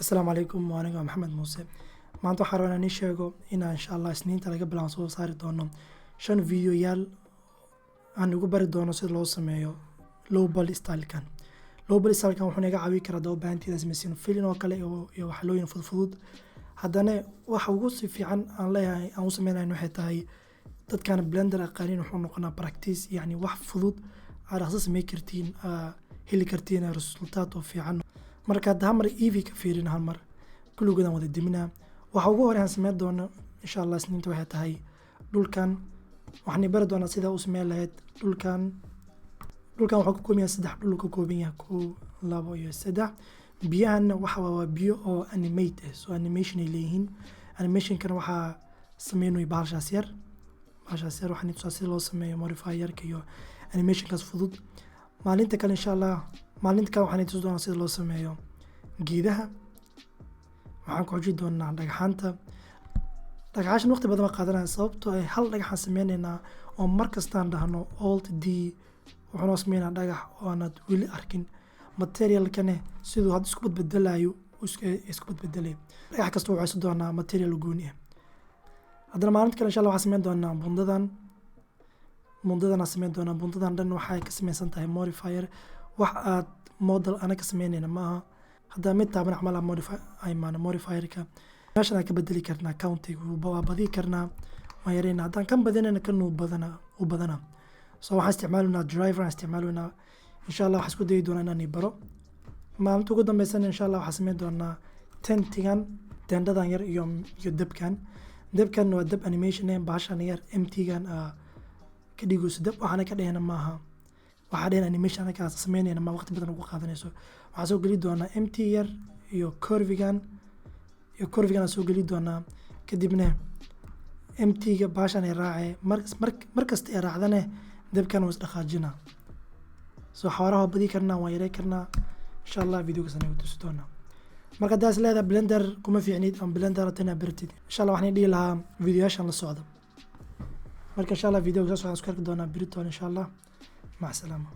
Asalaamu calaykum, waa aniga Maxamed Muuse. Maanta waxaan rabaa inaan ii sheego inaan insha Allah Isniinta laga bilaabo soo saari doono shan videoyaal aan ugu bari doono sida loo sameeyo low poly stylekan. Low poly stylekan wuxuu naga caawin karaa daba baahanteeda samaysin filin oo kale iyo waxlooyin fudfudud. Haddana waxa ugu si fiican aan leeyahay aan u sameynayn waxay tahay dadkaan Blender aqaanin wuxuu noqonaa practice, yacni wax fudud aad dhaqso samey kartiin, heli kartiin resultaat oo fiican. Marka hadda hal mar Eevee ka fiirin, hal mar kulligood aan wada deminaa. Waxa ugu hore aan sameyn doono insha Allah Isniinta waxay tahay dhulkan. Waxaan bari doonaa sida u sameyn lahayd dhulkan. Dhulkan wuxuu ka kooban yahay saddex dhul, ka kooban yahay kow, labo iyo saddex. Biyahanna waxa waa biyo oo animate ah, so animation ay leeyihiin. Animationkana waxaa sameynaya bahashaas yar. Bahashaas yar waxaan tusaa sida loo sameeyo modifierka iyo animationkaas fudud. Maalinta kale insha Allah, maalinta kale waxaan tusi doonaa sida loo sameeyo geedaha. Waxaan ku xujin doonaa dhagxaanta. Dhagxaashan waqti badan baa qaadanaya, sababtoo ah hal dhagaxaan sameynaynaa oo mar kastaan dhahno Alt D wuxuu noo sameynaa dhagax oo aanad weli arkin. Materialkane siduu hadda isku badbedelayo isku badbedelay. Dhagax kasta wuxuu haysan doonaa material gooni ah. Haddana maalinta kale insha Allah waxaan sameyn doonaa bundadan. Bundadan aan sameyn doonaa, bundadan dhan waxay ka sameysan tahay modifier. Wax aad model ana ka sameynayna ma aha. Haddaa mid taaban camal modify imaano modifierka, meeshan aan ka bedeli karnaa countiga, waa badi karnaa, waan yareynaa. Haddaan kan badinayna kan uu badana uu badana. So waxaan isticmaalaynaa driver aan isticmaalaynaa. Insha Allah waxaan isku dayi doonaa inaan baro. Maalinta ugu dambeysana insha Allah waxaan sameyn doonaa tentigan, tendadan yar iyo dabkan. Dabkan waa dab animation eh. Bahashan yar emptygan ka dhigayso dab, waxaana ka dhehna maaha, waxaa dhehna animation anaga sameynayna ma waqti badan ugu qaadanayso. Waxaan soo geli doonaa empty yar iyo curvigan, iyo curvigan aan soo geli doonaa. Kadibna emptyga baashan ay raacee, mar kasta ay raacdane dabkan wuu isdhaqaajinaa. So xawaaraha waa badi karnaa, waan yarey karnaa. Insha Allah videogaas anaga tusi doonaa. Marka haddaas leedahay Blender kuma fiicnid ama Blender rabta inaad baratid, insha Allah waxaan dhihi lahaa videoyaashan la socda. Marka insha Allah videoga soo socda isku arki doonaa beriton insha Allah. Mac salaama.